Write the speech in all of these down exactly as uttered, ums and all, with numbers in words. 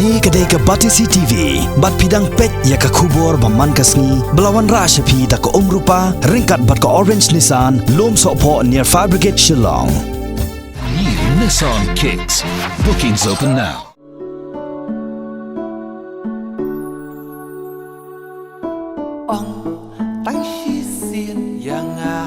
Kane ka dei ka Batesi T V, bad phi dang peit ïa ka khubor ba man ka sngi, ba la wanrah sha phi da ka Umrupa, ryngkat bad ka Orange Nissan, Lumsohphoh near Fire Brigade Shillong. New Nissan Kicks. Bookings open now. Ong tang shisien ïa nga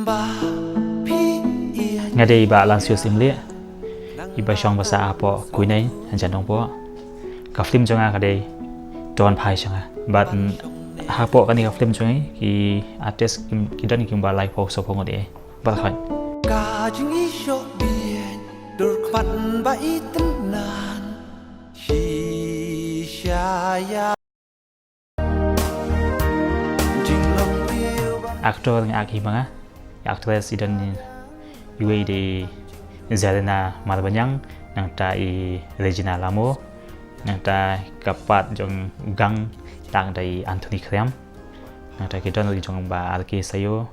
ba phi ïa. Nga dei Bah Lansius Imlieh, iba shong basa hapoh Kuineng, hajan Nongpoh. Ka film jong nga ka dei To Wan Phai Sha Nga. Bad, mm, hapoh kane ka film jong ngi, ki artist ki, ki don ki kumba laiphew sawphew ngut eh. Bad khoi. Ka jingishoh biang dur khmat ba itynnad. Shisha ïa. Actor nga ak hi ma nga. Actress i don iwei i dei Zarina Marbaniang, nangta i Regina Lamo, nangta ka part jong u gang i dei Anthony Khriam, nangta ki don ruh jong Bah R K Sayo,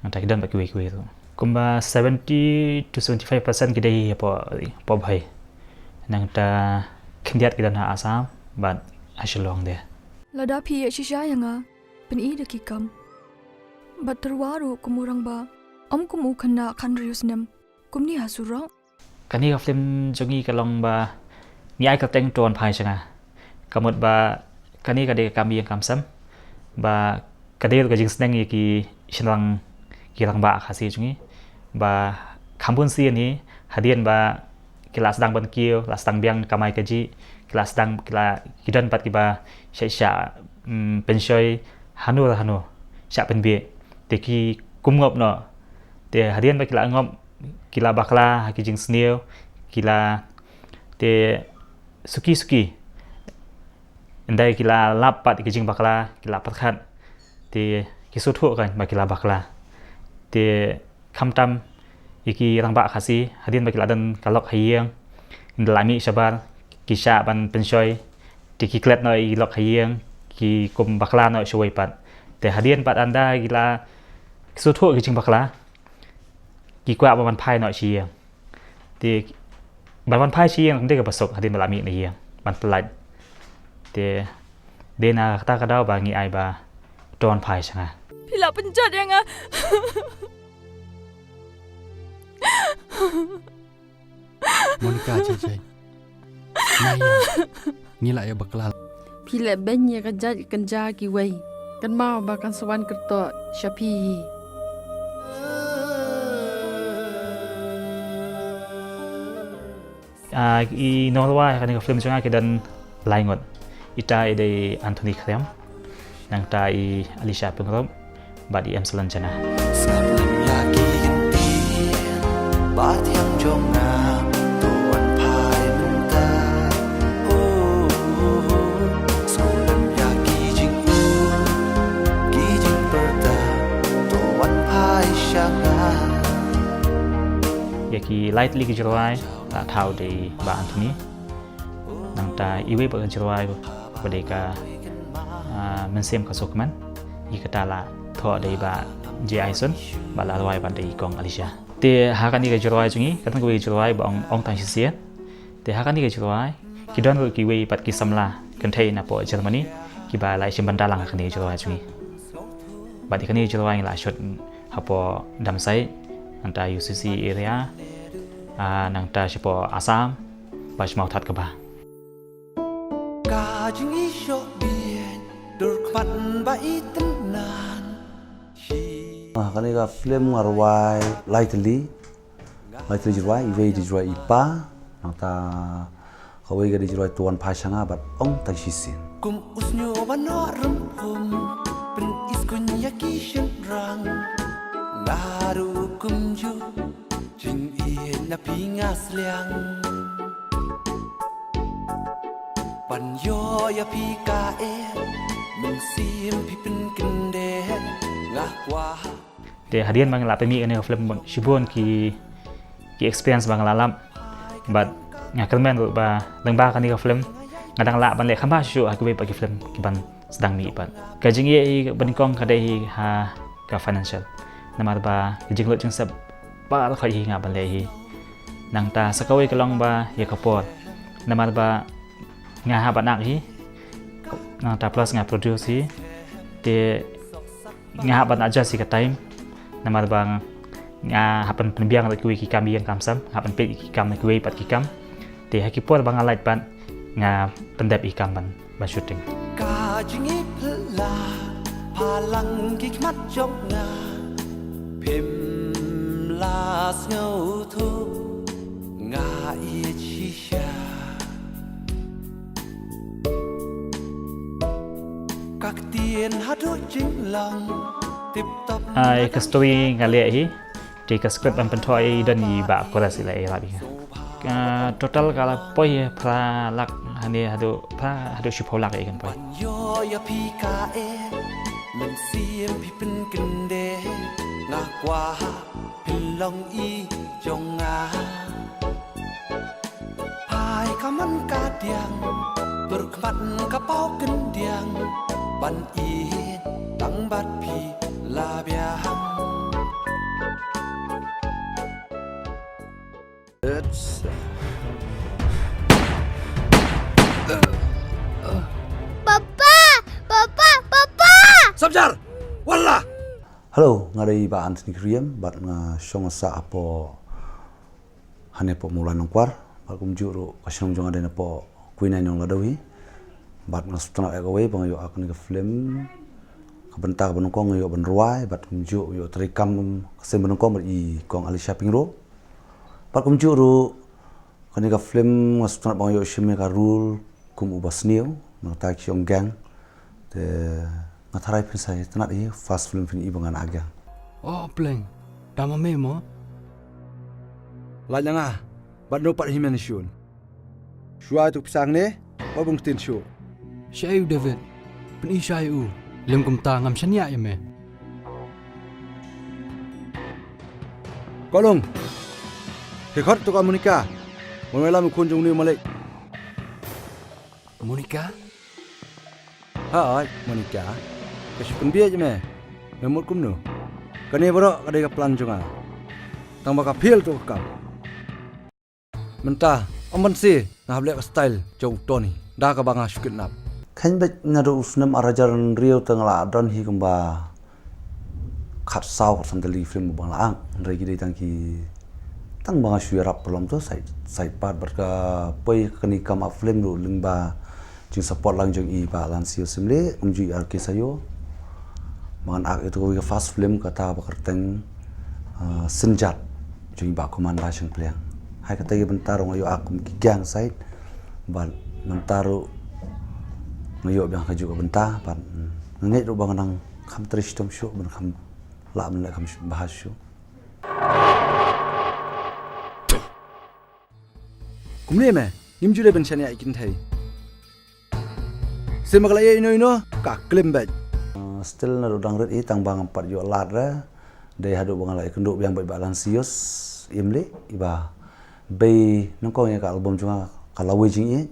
nangta ki don bad kiwei kiwei ruh. Kumba seventy to seventy-five percent ki dei hapoh, hapoh Bhoi. Nangta khyndiat ki don ha Assam bad ha Shillong de. Lada phi ïa shisha ïa nga, pyni da ki kam. Bad tyrwa ruh kum u rangbah, ym kum u khynnah khathynriew snem. Kumne ha surok. Kane ka film jong ngi ka long ba ngi ai kyrteng To Wan Phai Sha Nga. Ka mut ba kane ka dei ka kam ïing kam sem. Ba ka dei ruh ka jingsneng ïa ki shynrang ki rangbah Khasi jong ngi. Ba kham bun sien hi hadien ba ki la sdang ban kiew, la sdang biang kamai kajih, ki la sdang, ki la, ki don pat kiba shah shah, mm, pynshoi hano hano, shah pynbeit. Te ki kum ngop noh. Te hadien ba ki la ngop, ki la bakla ha ki jingsniew, ki la, te suki suki. Ynda ki la lap pat ki jingbakla, ki la pyrkhat. Te ki sngewthuh kan ba ki la bakla. Te khamtam ïa ki rangbah Khasi, hadien ba ki la don ka lok ha ïing, ynda la mih shabar, ki shah ban pynshoi, te ki klet noh ïa ki lok ha ïing, ki kum bakla noh shawei pat. Te hadien pat ynda ki la sngewthuh ki jingbakla, ki kwah ban wan phai noh sha ïing. Te ban wan phai sha ïing, ym dei kaba suk hadien ba la mih na ïing, ban pyllait. Te dei na kata ka daw ba ngi ai ba To Wan Phai Sha Nga. Phi la pynjot ïa nga. Monica, Chai Chai. Nai ïa. Ngi la ïa bakla. Phi leh beiñ ïa ka jait kynja kiwei. Kynmaw ba kan sa wan kyrtoh sha phi hi. Ah, i nongrwai ha kane ka film jong nga ki don lai ngut. Ita i dei Anthony Khriam, nangta i Alisha Pyngrope, bad i Emsalon Jana. Sngap lem ïa ki ktien ba thiang jong nga, to wan phai mynta. Oh, oh, oh. Sngap lem ïa ki jingkut, ki jingpyrta, to wan phai sha nga. Ïa ki lai tylli ki jingrwai la thaw da i Bah Anthony. Nangta iwei pat ka jingrwai ba dei ka, ah, Mynsiem Ka Sngewkmen. Ïa kata la thoh da i Bah J. Aison, bad la rwai pat da i Kong Alisha. Te ha kane ka jingrwai jong ngi, ka don kawei ka jingrwai ba ong, Ong Tang Shisien. Te ha kane ka jingrwai ki don ruh kiwei pat ki samla kynthei napoh Germany kiba la shim bynta lang ha kane ka jingrwai jong ngi. Bad ïa kane ka jingrwai ngi la shoot hapoh Damsait, nangta U C C area, ah, nangta shapoh Assam, bad sha Mawthadraishan. Ka jingishoh biang dur khmat ba itynnad. Ah, kane ka film nga rwai lai tylli. Lai tylli jingrwai, iwei i jingrwai i Pa, nangta kawei ka dei jingrwai To Wan Phai Sha Nga bad Ong Tang Shisien. Kum u sniew ba noh rymphum, pynïaid skun ïa ki shynrang. Nga ruh kumjuh, jingïeit na phi nga sliang. Ban ïoh ïa phi ka eh, mynsiem phi pynkyndeh, nga kwah. Te hadien ba nga la pynmih kane ka film, shibun ki, ki experience ba nga la lap. Bad nga kyrmen ruh ba lyngba kane ka film nga dang lah ban leh kham bha shuh ha kiwei pat ki film kiban sdang mih pat. Ka jingïeit hi ba nyngkong ka dei hi ha ka financial. Namar ba ka jinglut jingsep baroh khoit hi nga ban leh hi. Nangta sa kawei ka long ba ïa ka por. Namar ba nga hap ban act hi. Nangta plus nga produce hi. Te nga hap ban adjust hi ka time. Namar ba nga hap ban pynbiang da kiwei ki kam ïing kam sem, hap ban peit ki kam da kiwei pat ki kam. Te ha ki por ba nga lait pat nga pyndep ïa ki kam ban, ban shooting. Ka jingïeit phylla pha lang ki khmat jong nga, phim la sngewthuh nga ïeit shisha. Ka ktien haduh jinglong tip top. Ai, ka story nga leh hi. Te ka script ban pynthoh i don i Bah Koras i la ïarap ïa nga. Ka total ka la poi phra lak, hangne haduh phra, haduh shiphew lak i kan poi. Ban ïoh ïa phi ka eh, mynsiem phi pynkyndeh, nga kwah phin long i jong nga. Phai ka mon ka diang, tur khmat ka paw kyndiang, ban ïeit tang bad phi la biang. Papa! Papa! Papa! Sabjar! Wallah! Hello, nga dei Bah Anthony Kriem, bad nga shong sah hapoh hangne hapoh Mawlai Nongkwar, bad kumjuh ruh ka shnong jong nga dei napoh Kwinai Nongladawi. Bad nga sngewtynnat ïa kawei ba nga ïoh act ha kane ka film. Ka bynta kaba nyngkong nga ïoh ban rwai, bad kumjuh ïoh treikam ka sien ba nyngkong bad i Kong Alisha Pyngrope. Bad kumjuh ruh kane ka film nga sngewtynnat ba nga ïoh shim ïa ka role kum uba sniew, nangta ki ong gang. Te nga tharai phin sa ïa tynnat hi, first film phin i ba ngan act gang. Oh, pleng. Tang ma me mo? Lait na nga. Bad no pat hi men shun. Shuwa ïa tu pisa ngne, wat bun ktien shuh. Shaei u David? Pyni shaei u. Lem kumta ngam shaniah ïa me. Kolong. Khie khot tu ka Monica. Mon me lam khun jong ni u Malik. Monica? Hai, Monica. Ka shu pynbiej me. Me mut kumno? Kane baroh ka dei ka plan jong nga. Tang ba ka fail tu ka kam. Mynta, ym ban se, nga hap leh ka style jong u Tony, da kaba nga shu kidnap. Khein beit naduh u snem ar hajar hynriew te nga la don hi kumba khatsaw khatsan tylli ki film ba nga la act. Hynrei ki dei tang ki, tang ba nga shu ïarap paralok to, side, side part, bad ka poi kane ka kam act film ruh lyngba jingsupport lang jong i Bah Lansio Syiemlieh, kumjuh i R K Sayo. Ba ngan act ïa tu kawei ka first film kata ba kyrteng, ah, Synjat jong i Bah Commander Shangpliang. Hai kata ka bynta ruh nga ïoh act kum ki gang side. Bad mynta ruh nga ïoh biang kajuh ka bynta, bad, mm, nga ngeit ruh ba nga nang kham trei shitom shuh, ban kham lah ban leh kham bha shuh. Kumne me, ngim ju dei ban shaniah ïa ki kynthei. Sien ba ka la ïa ino ino, ka klim beit. Uh, still naduh dang rit i tang ba ngam pat ïoh lad re. Dei haduh ba nga la ïakynduh biang bad i Bah Lansio Syiemlieh, i ba bei nyngkong ïa ka album jong nga ka Lawei Jingïeit.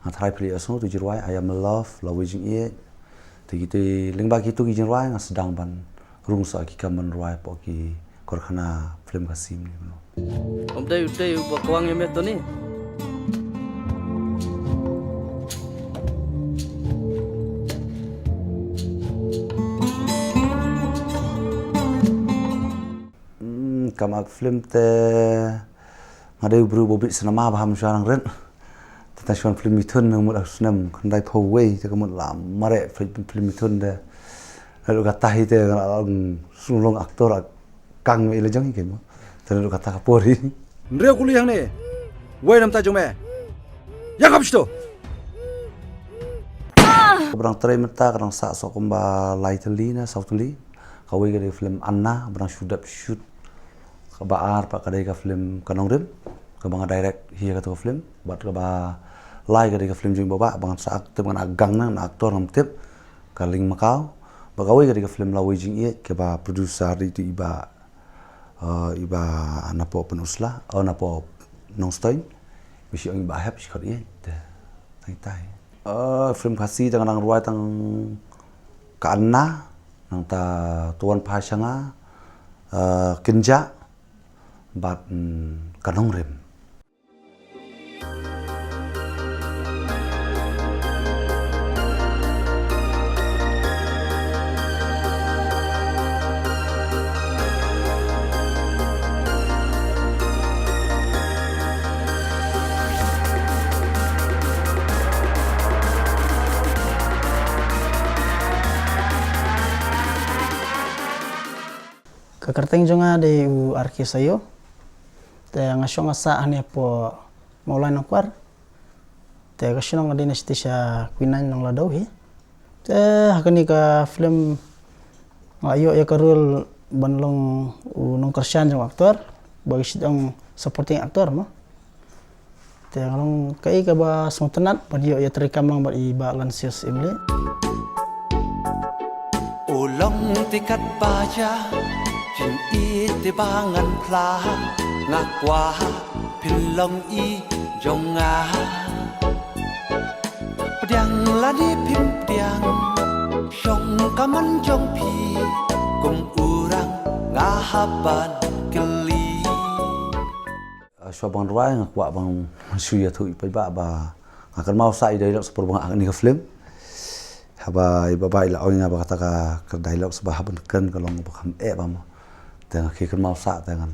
Nga tharai phi la ïohsngew tu jingrwai, I Am Love, Lawei Jingïeit. Te kito, lyngba kito ki jingrwai nga sdang ban rung sa ki kam ban rwai hapoh ki karkhana film Khasi mynne. Ym dei u tei uba kwang ïa me Tony. Hmm, kam act film te nga dei u briew ba bit cinema ba ham shuwa nang rit. Te tang shuwa film Mithun nga mut ha u snem khyndaiphew wei te ka mut la mareh film Mithun te. Naduh kata hi te nga la long, shu long actor, kang me i la jong hi keiñ mo. Te naduh kata ka por hi. Hynriew kuli hangne. Wei na bynta jong me. Ïa kham shito. Ka ba dang trei mynta ka dang sah sah kumba lai tylli ne saw tylli. Kawei ka dei film Anna, ba dang shu dep shoot. Kaba ar pat ka dei ka film Ka Nongrim, kaba nga direct hi ïa katu ka film. Bad kaba lai ka dei ka film jong i Bah Bah, ba ngan sa act, tip ngan act gang ne ngan actor ngam tip, Ka Lieng Makaw. Bad kawei ka dei ka film Lawei Jingïeit, kaba producer dei tu i Bah, eh, i Bah napoh Pynursla, oh, napoh Nongstoiñ. Ba shi ong i Bah Hep shi khot ïeit te. Tang ita hi. Eh, film Khasi te nga dang rwai tang Ka Anna, nangta To Wan Phai Sha Nga, eh, Kynjah, bad, mm, Ka Nongrim. Kyrteng jong nga dei u R K Sayo. Te nga shong nga sah hangne hapoh Mawlai Nongkwar. Te ka shnong ka dei na shatei sha Kwinain Nongladaw hi. Te ha kane ka film nga ïoh ïa ka role ban long u nongkyrshan jong actor, ba ki shait ong supporting actor mo. Te nga long kaei kaba sngewtynnat ban ïoh ïatrei kam lang bad i Bah Lansius Syiemlieh. U long te katba jia, jingïeit te ba ngan phla, nga kwah phin long i jong nga. Pdiang lane phim pdiang, shong ka mon jong phi, kum u rang nga hap ban kylli. Ah, shuwa ban rwai nga kwah ban shu ïathuh ïa phi ba, ba nga kynmaw sah ïa dialogue sa por ba nga act ïa kane ka film. Haba i Bah Bai i la ong ïa nga ba kata ka, ka dialogue sa ba hap ban kren ka long ba kham eh ba mo. Te nga kynmaw sah te ngan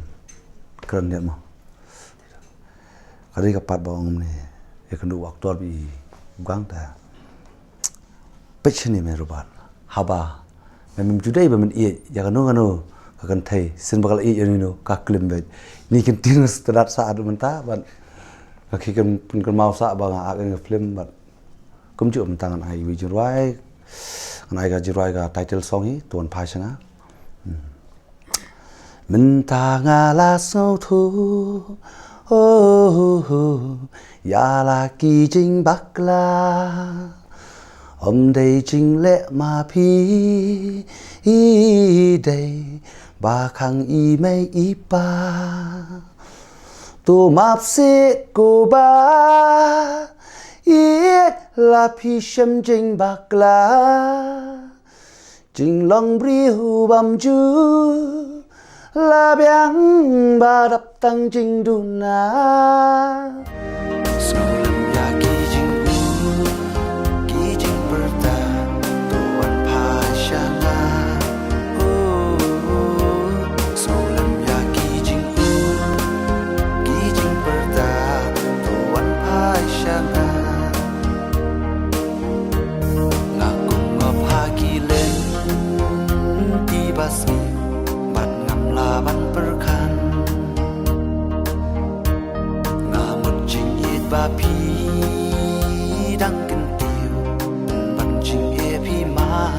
kren ïa mo. Ka dei ka part ba ong ne ïa kane u actor ba i Gang te. Peit shane me Robert. Haba me mem ju dei ba men ïeit ïa kano kano ka kynthei, sien ba ka la ïeit ïa uno ka klim beit. Ni kin tin sngewtynnat sah haduh mynta bad nga kyrmen kynmaw sah ba nga act ïa ka film bad kumjuh mynta ngan ai iwei jingrwai, ngan ai ka jingrwai ka title song hi, To Wan Phai Sha Nga. Hmm. Mynta nga la sngewthuh, oh, oh, oh, ïa la ki jingbakla. Ym dei jingleh ma phi, i dei ba khang i mei i pa. To map sih ko ba, ïeit la phi shem jingbakla. Jinglong briew bam ju la biang ba dap tang jingduna. Sngewlem ïa ki jingmut, ki jingpyrta, To Wan Phai Sha Nga. Oh, oh, oh. Sngewlem ïa ki jingmut, ki jingpyrta, To Wan Phai Sha Nga. Nga kum ngop ha ki lynti ba sniew bad ngam lah ban pyrkhat. Nga mut jingïeit ba phi dang kyntiew ban jingeh phi ma.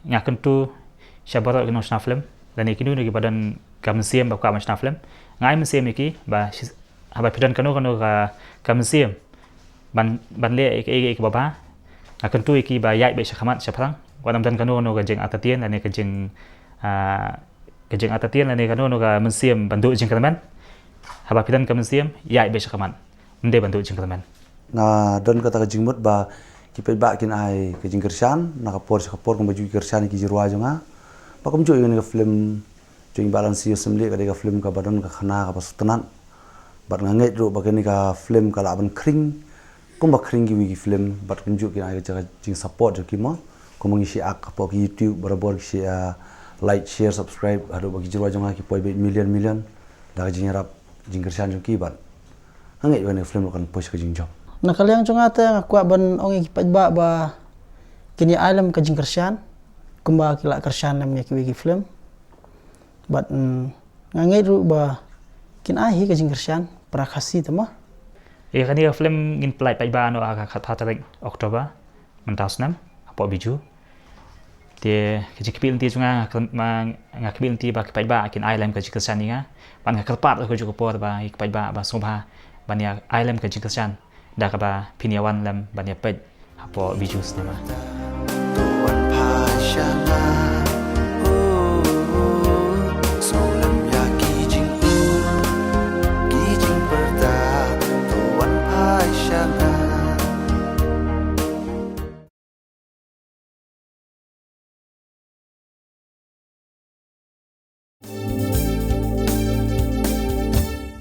Nga kyntu sha baroh ki nongshna film lane kino kino kiba don ka mynsiem ba kwah ban shna film. Nga ai mynsiem ïa ki ba shi-, haba phi don kano kano ka, ka mynsiem ban, ban leh ïa kaei kaei kaba bha, nga kyntu ïa ki ba ïaid beit shakhmat shaphrang. Wat nym don kano kano ka jingartatien lane ka jing, ah, ka jingartatien lane kano kano ka mynsiem ban duh jingkyrmen. Haba phi don ka mynsiem, ïaid beit shakhmat, ym dei ban duh jingkyrmen. Nga don kata ka jingmut ba ki paidbah kin ai ka jingkyrshan na ka por sha ka por, kumba ju kyrshan ïa ki jingrwai jong nga. Ba kumjuh ïa kane ka film jong i Bah Lansius Syiemlieh ka dei ka film kaba don ka khana kaba sngewtynnat. Bad nga ngeit ruh ba kane ka film ka lah ban khring kumba khring kiwei ki film, bad kumjuh kin ai ka jingsupport jong ki mo. Kumba ngi shu act hapoh ki YouTube, barabor ki shu, ah, like, share, subscribe, haduh ba ki jingrwai jong nga ki poi beit million million da ka jingïarap jingkyrshan jong ki bad nga ngeit ba kane ka film ruh kan poi sha ka jingjop. Na ka liang jong nga te nga kwah ban ong ïa ki paidbah ba kin ïa ai lem ka jingkyrshan kumba ki la kyrshan lem ïa kiwei ki film. Bad, mm, nga ngeit ruh ba kin ai hi ka jingkyrshan para Khasi te mo. Ïa kane ka film ngin pynlait paidbah noh ha ka khatphra tarik October mynta u snem hapoh Bijou. Te ka jingkyrmen lynti jong nga, nga kyrmen, ma, nga kyrmen lynti ba ki paidbah kin ai lem ka jingkyrshan ïa nga. Bad nga kyrpad ha kajuh ka por ba ïa ki paidbah ba sngewbha ban ïa ai lem ka jingkyrshan da kaba phin ïa wan lem ban ïa peit hapoh Bijou Cinema.